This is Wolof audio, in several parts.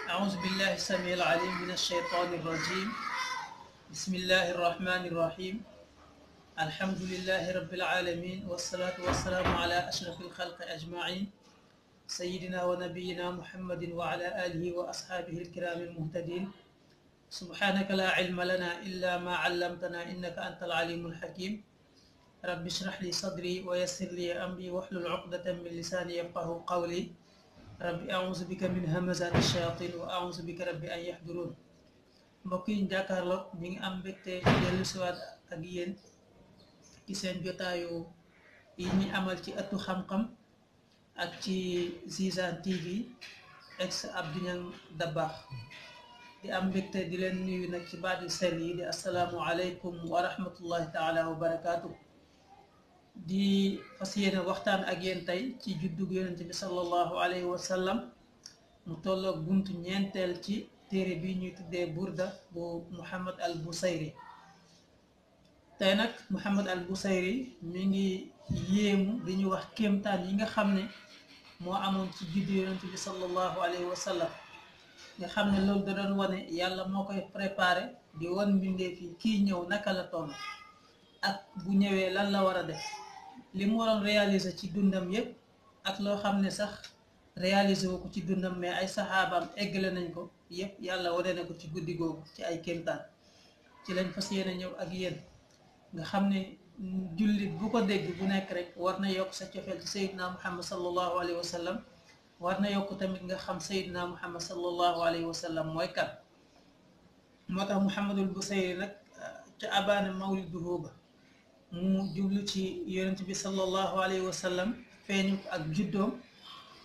أعوذ بالله السميع العليم من الشيطان الرجيم. بسم الله الرحمن الرحيم. الحمد لله رب العالمين، والصلاة والسلام على أشرف الخلق أجمعين، سيدنا ونبينا محمد وعلى آله وأصحابه الكرام المهتدين. سبحانك لا علم لنا إلا ما علمتنا إنك أنت العليم الحكيم. رب اشرح لي صدري ويسر لي أمري واحلل عقدة من لساني يفقه قولي. ربي أعوذ بك من همزات الشياطين وأعوذ بك ربي أن يحضرون. mbokk yi jàkkaarloog ñu ngi am mbégte dellu siwaat ak yéen ci seen jotaayu yi ñi amal ci ëttu xam-xam ak ci Zizane TV ex Abdou Niang Dabakh di am mbégte di leen nuyu nag ci baat yu sell yi di asalaamu aleykum wa rahmatullahi taala wa barakaatu. di fas yéene waxtaan ak yéen tey ci juddug yonente bi sallallahu alayhi wa sallam mu tolloog buntu ñeenteel ci téere bi ñuy tuddee burda bu Muhammad al Busayri. tey nag Muhammad al Busayri mi ngi yéemu di ñu wax kéemtaan yi nga xam ne moo amoon ci juddu yonente bi sallallahu alayhi wa sallam nga xam ne loolu da doon wane yàlla moo koy préparé di wan mbindeef yi kii ñëw naka la toll ak bu ñëwee lan la war a def, li mu waroon réaliser ci dundam yépp ak loo xam ne sax réaliser wu ko ci dundam mais ay saxaabaam eggale nañ ko yépp yàlla wane na ko ci guddi googu ci ay kéemtaan. ci lañ fas yéene ñëw ak yéen nga xam ne jullit bu ko dégg bu nekk rek war na yokk sa cofeel ci Seydina Muhammad sallallahu alayhi wa sallam, war na yokk tamit nga xam Seydina Muhammad sallallahu alayhi wa sallam mooy kan. moo tax Muhammadul Busayri nag ca abaana mawliduhu ba mu jublu ci yonent bi sallallahu alayhi wa sallam feeñu ak juddoom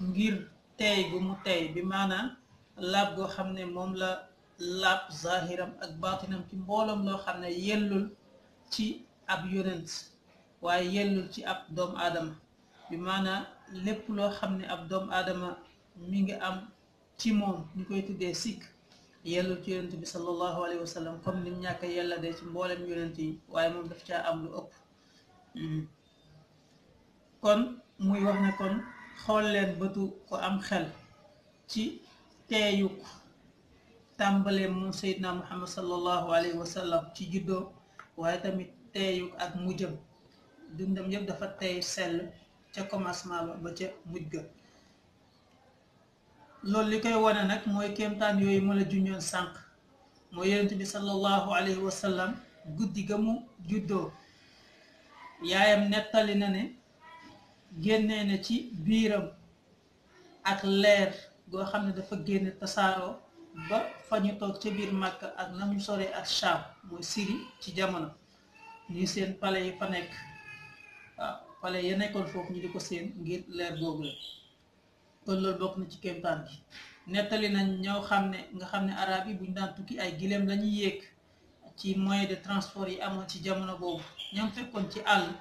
ngir teey gu mu teey bi maanaam laab goo xam ne moom la laab zahiram ak baatinam ci mbooloom loo xam ne yellul ci ab yonent waaye yellul ci ab doomu aadama, bi maanaam lépp loo xam ne ab doomu aadama mi ngi am ci moom ñu koy tuddee sikk yellul ci yonent bi sallallahu alayhi wa sallam comme ni ñàkk yella de ci mboolem yonent yi, waaye moom daf caa am lu ëpp. kon muy wax ne kon xool leen bëtu ko am xel ci teeyuk tàmbaleem moom Seydina Muhammad sallallahu alayhi wa sallam ci juddoo, waaye tamit teeyuk ak mujjam dundam yëpp dafa teey sell ca commencement ba ca mujj ga. loolu li koy wane nag mooy kéemtaan yooyu ma la junjoon sànq, mooy yonent bi sallallahu alayhi wa sallam guddi ga mu juddoo yaayam nettali na ne génnee na ci biiram ak leer goo xam ne dafa génne tasaaroo ba fa ñu toog ca biir Màkka ak na mu soree ak Shaam mooy Syrie ci jamono ñuy seen pale yi fa nekk, waaw pale ya nekkoon foofu ñu di ko seen ngir leer googu la. kon loolu bokk na ci kéemtaan gi. nettali nañ ñoo xam ne nga xam ne arab yi buñ daan tukki ay gileem lañuy yéeg ci moyen de transport yi amoon ci jamono boobu, ñoom fekkoon ci àll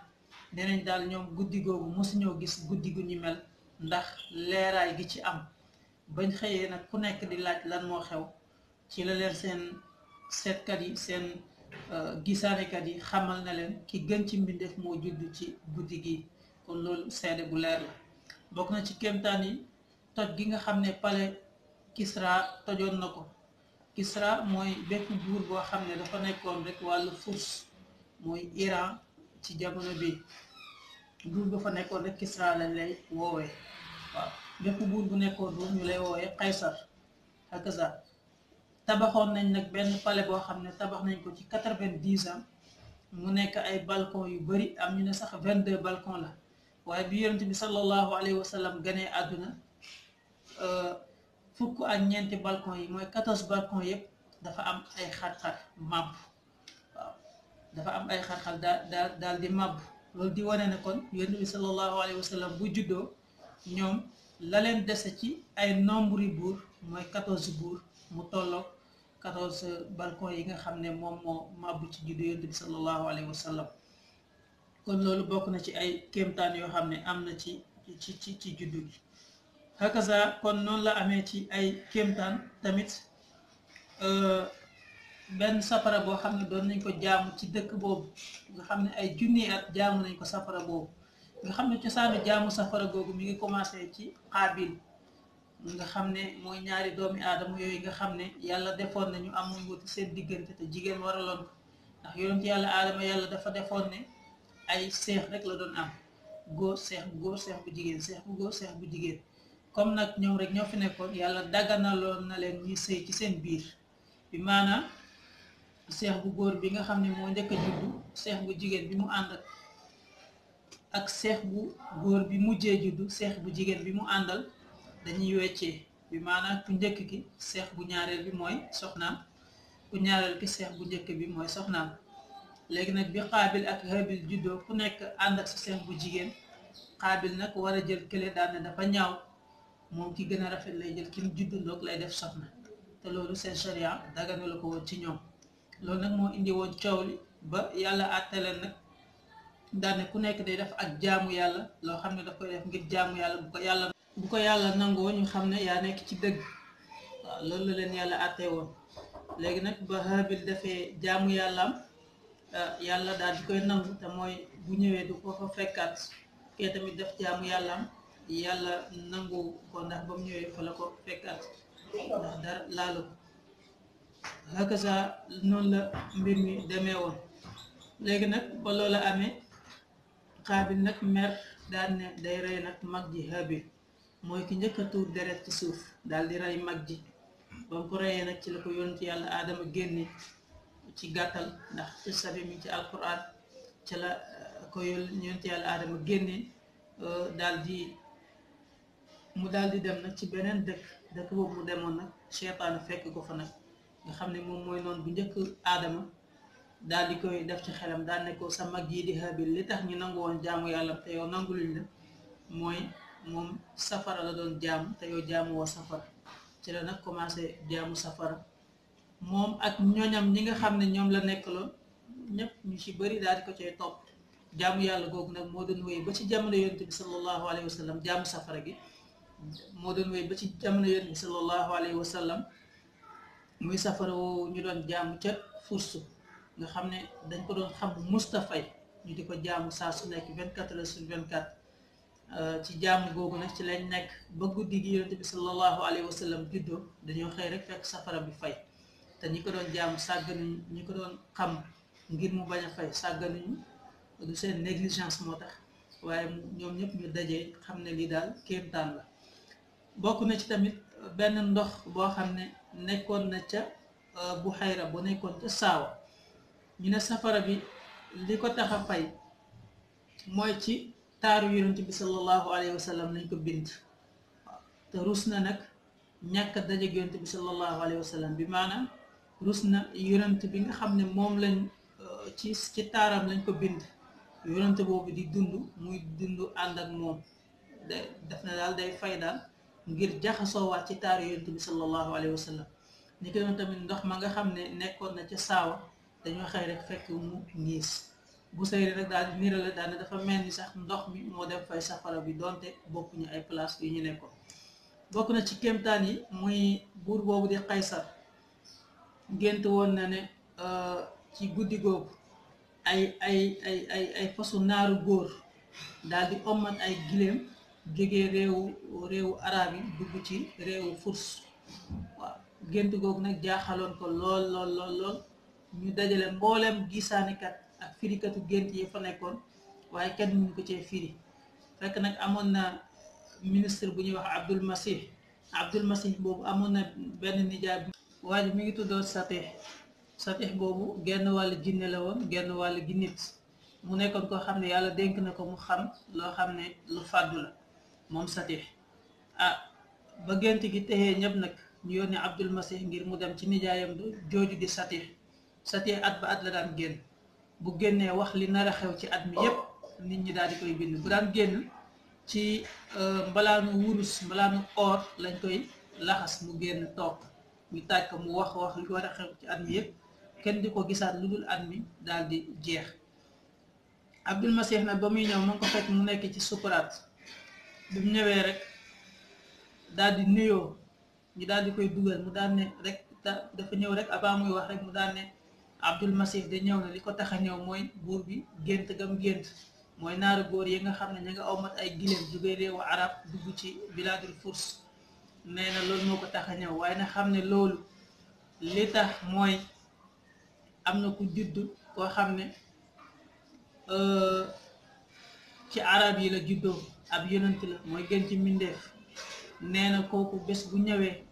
nee nañ daal ñoom guddi googu mosuñoo gis guddi gu ñu mel ndax leeraay gi ci am. bañ xëyee nag ku nekk di laaj lan moo xew, ci la leen seen seetkat yi seen gisaanekat yi xamal na leen ki gën ci mbindeef moo judd ci guddi gi. kon loolu seede bu leer la. bokk na ci kéemtaan yi toj gi nga xam ne palais Kisra tojoon na ko. Kisra mooy bépp buur boo xam ne dafa nekkoon rek wàllu Furs mooy Iran ci jamono bi, buur ba fa nekkoon rek Kisra lañ lay woowee. waaw bépp buur bu nekkoon buur ñu lay woowee Qaysar hakaza. tabaxoon nañ nag benn palais boo xam ne tabax nañ ko ci 90 ans mu nekk ay balcon yu bari, am ñu ne sax 22 balcon la. waaye bi yonent bi sallallahu alayhi wa sallam ganee àdduna fukk ak ñeenti balcon yi mooy 14 balcon yëpp dafa am ay xar-xar màbb. waaw dafa am ay xar-xar daal di màbb. loolu di wane ne kon yonent bi sallallahu alayhi wa sallam bu juddoo ñoom la leen dese ci ay nombre yi buur mooy 14 buur mu tolloog 14 balcon yi nga xam ne moom moo màbb ci juddu yonent bi sallallahu alayhi wa sallam. kon loolu bokk na ci ay kéemtaan yoo xam ne am na ci juddu gi. hakaza kon noonu la amee ci ay kéemtaan tamit benn safara boo xam ne doon nañ ko jaamu ci dëkk boobu nga xam ne ay junni at jaamu nañ ko safara boobu nga xam ne cosaanu jaamu safara googu mi ngi commencé ci Qaabil nga xam ne mooy ñaari doomi aadama yooyu nga xam ne yàlla defoon nañu am muy wuti seen diggante te jigéen waraloon ko ndax yonent yàlla aadama yàlla dafa defoon ne ay seex rek la doon am góor seex bu góor seex bu jigéen seex bu góor seex bu jigéen comme nag ñoom rek ñoo fi nekkoon yàlla daganaloon na leen ñuy sëy ci seen biir bi maanaam seex bu góor bi nga xam ne moo njëkk a juddu seex bu jigéen bi mu ànd ak seex bu góor bi mujjee juddu seex bu jigéen bi mu àndal dañuy weccee bi maanaam ku njëkk ki seex bu ñaareel bi mooy soxnaam ku ñaareel ki seex bu njëkk bi mooy soxnaam léegi nag bi Qaabil ak Haabil juddoo ku nekk ànd ak sa seex bu jigéen Qaabil nag war a jël kële daan ne dafa ñaaw moom ki gën a rafet lay jël ki mu juddu ndoog lay def soxna te loolu seen sharia daganu la ko woon ci ñoom loolu nag moo indi woon coow li ba yàlla àtteleen nag daane ku nekk day def ak jaamu yàlla loo xam ne daf koy def ngir jaamu yàlla bu ko yàlla nangoo ñu xam ne yaa nekk ci dëgg waaw loolu la leen yàlla àttee woon léegi nag ba Haabil defee jaamu yàllaam yàlla daal di koy nangu te mooy bu ñëwee du ko fa fekkaat kee tamit def jaamu yàllaam yàlla nangu ko ndax ba mu ñëwee fa la ko fekkaat ndax dara laalu ko hakaza noonu la mbir mi demee woon léegi nag ba loola amee Qaabil nag mer daal ne day rey nag mag ji Haabil mooy ki njëkk a tuur deret ci suuf daal di rey mag ji ba mu ko reyee nag ci la ko yonent yàlla aadama génne ci gàttal ndax ci sabi mi ci alquran ci la ko yonent yàlla aadama génne mu daal di dem nag ci beneen dëkk boobu mu demoon nag seytaane fekk ko fa nag nga xam ne moom mooy noonu bu njëkk aadama daal di koy def ci xelam daal ne ko sa mag yi di Haabil li tax ñu nangu woon jaamu yàlla te yow nangu luñ la mooy moom safara la doon jaamu te yow jaamu woo safara ci la nag commencé jaamu safara moom ak ñoñam ñi nga xam ne ñoom la nekkaloon ñëpp ñu ci bëri daal di ko cay topp jaamu yàlla googu nag moo doon wéy ba ci jamono yonent bi sallallahu alayhi wa sallam jaamu safara gi moo doon wéy ba ci jamono yonent bi sallallahu alayhi wa sallam muy safara woowu ñu doon jaamu ca fursu nga xam ne dañ ko doon xam Mustafay ñu di ko jaamu saa su nekk 24 heures sur 24 ci jaamu googu nag ci lañ nekk ba guddi gi yonent bi sallallahu alayhi wa sallam juddoo dañoo xëy rek fekk safara bi fay te ñi ko doon jaamu sàgganuñu ñi ko doon xam ngir mu bañ a fay sàgganuñu du seen négligence moo tax waaye ñoom ñëpp ñu dajee xam ne lii daal kéemtaan la bokk na ci tamit benn ndox boo xam ne nekkoon na ca Buxayra bu nekkoon ca Saawa ñu ne safara bi li ko tax a fay mooy ci taaru yonent bi sallallahu alayhi wa sallam lañ ko bind waaw te rus na nag ñàkk a dajeeg yonent bi sallallahu alayhi wa sallam bi maanaam rus na yonent bi nga xam ne moom lañ ci taaram lañ ko bind yonent boobu di dund muy dund ànd ak moom def na daal day fay daal ngir jaxasoowaat ci taaru yonent bi sallallahu alayhi wa sallam ni ko doon tamit ndox ma nga xam ne nekkoon na ca Saawa dañoo xëy rek fekk mu ngiis bu sayri rek daal di nirale daal ne dafa mel ni sax ndox mi moo dem fay safara bi donte bokkuñu ay place yu ñu nekkoon bokk na ci kéemtaan yi muy buur boobu di Qaysar gént woon na ne ci guddi googu ay fasu naaru góor daal di ommat ay giléem jógee réewu arab yi dugg ci réewu Furs waaw gént googu nag jaaxaloon ko lool ñu dajale mboolem gisaanikat ak firikatu gént yi fa nekkoon waaye kenn mënu ko cee firi fekk nag amoon na ministre bu ñuy wax Abdul Masih boobu amoon na benn nijaay waaye mi ngi tuddoon Satih boobu genn wàll jinne la woon genn wàll gi nit mu nekkoon koo xam ne yàlla dénk na ko mu xam loo xam ne lu fàddu la moom Satih ba gént gi texee ñëpp nag ñu yónni Abdul Masih ngir mu dem ci nijaayam du jooju di Satih at ba at la daan génn bu génnee wax li nar a xew ci at mi yépp nit ñi daal di koy bind bu daan génn ci mbalaanu wurus mbalaanu or lañ koy laxas mu génn toog ñu taaj ko mu wax li war a xew ci at mi yépp kenn di ko gisaat lu dul at mi daal di jeex Abdul Masih nag ba muy ñëw mu ngi ko fekk mu nekk ci sukuraat bi mu ñëwee rek daal di nuyoo ñu daal di koy dugal mu daal ne rek dafa ñëw rek avant muy wax rek mu daal ne Abdul Masih de ñëw na li ko tax a ñëw mooy buur bi gént gam gént mooy naaru góor yi nga xam ne ña nga awmat ay giléem jóge réewu arab dugg ci bilaadul Furs nee na loolu moo ko tax a ñëw waaye na xam ne loolu li tax mooy am na ku judd koo xam ne ci arab yi la juddoo ab yonent la mooy gën ci mbindeef nee na kooku bés bu ñëwee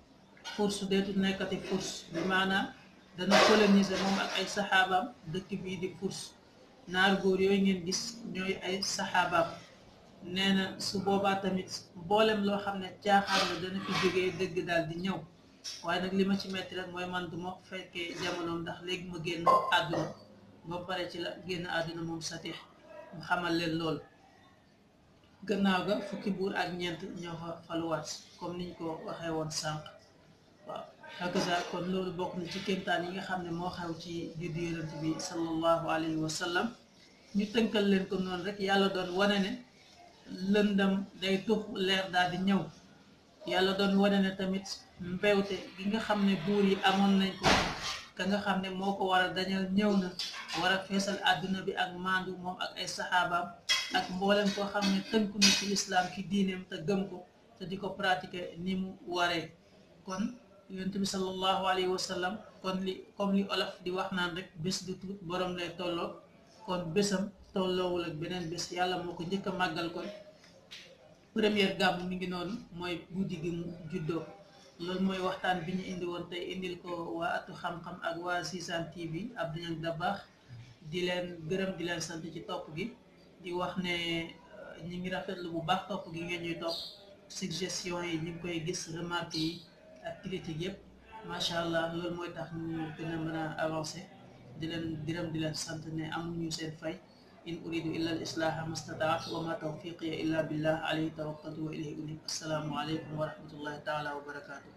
furs deetu nekkati furs bi maanaam dana coloniser moom ak ay saxaabaam dëkk bii di furs naar góor yooyu ngeen gis ñooy ay saxaabaam nee na su boobaa tamit mboolem loo xam ne caaxaan la dana fi jógee dëgg daal di ñëw waaye nag li ma ci metti rek mooy man du ma fekkee jamonoom ndax léegi ma génn àdduna ba pare ci la génn àdduna moom Satih mu xamal leen loolu gannaaw ga fukki buur ak ñeent ñoo fa faluwaat comme niñ ko waxee woon sànq waaw hakaza kon loolu bokk na ci kéemtaan yi nga xam ne moo xew ci juddu yonent bi sallallahu alayhi wa sallam ñu tënkal leen ko noonu rek yàlla doon wane ne lëndam day tux leer daal di ñëw yàlla doon wane ne tamit mbewte gi nga xam ne buur yi amoon nañ ko ka nga xam ne moo ko war a dañal ñëw na war a feesal àdduna bi ak maandu moom ak ay saxaabaam ak mboolem koo xam ne tënku na ci lislaam ki diineem te gëm ko te di ko pratiquer ni mu waree kon yonent bi sallallahu alayhi wa sallam kon li comme li olof di wax naan rek bés du tuut borom lay tolloo kon bésam tolloowul ak beneen bés yàlla moo ko njëkk a màggal kon première gàmmu mi ngi noonu mooy guddi gi mu juddoo loolu mooy waxtaan bi ñu indi woon tey indil ko waa atu xam-xam ak waa Sisane TV Abdou Niang Dabakh di leen gërëm di leen sant ci topp gi di wax ne ñi ngi rafetlu bu baax topp gi ngeen ñuy topp suggestion yi ñu ngi koy gis remarque yi ak critique yëpp macha allah loolu mooy tax ñu gën a mën a avancer di leen gërëm di leen sant ne amuñu seen fay in uridu illa al islaha mastataat wa ma tawfiqiya illa billah alayhi tawakkaltu wa ilayhi unib assalaamu aleykum wa rahmatullahi taala wa barakatuh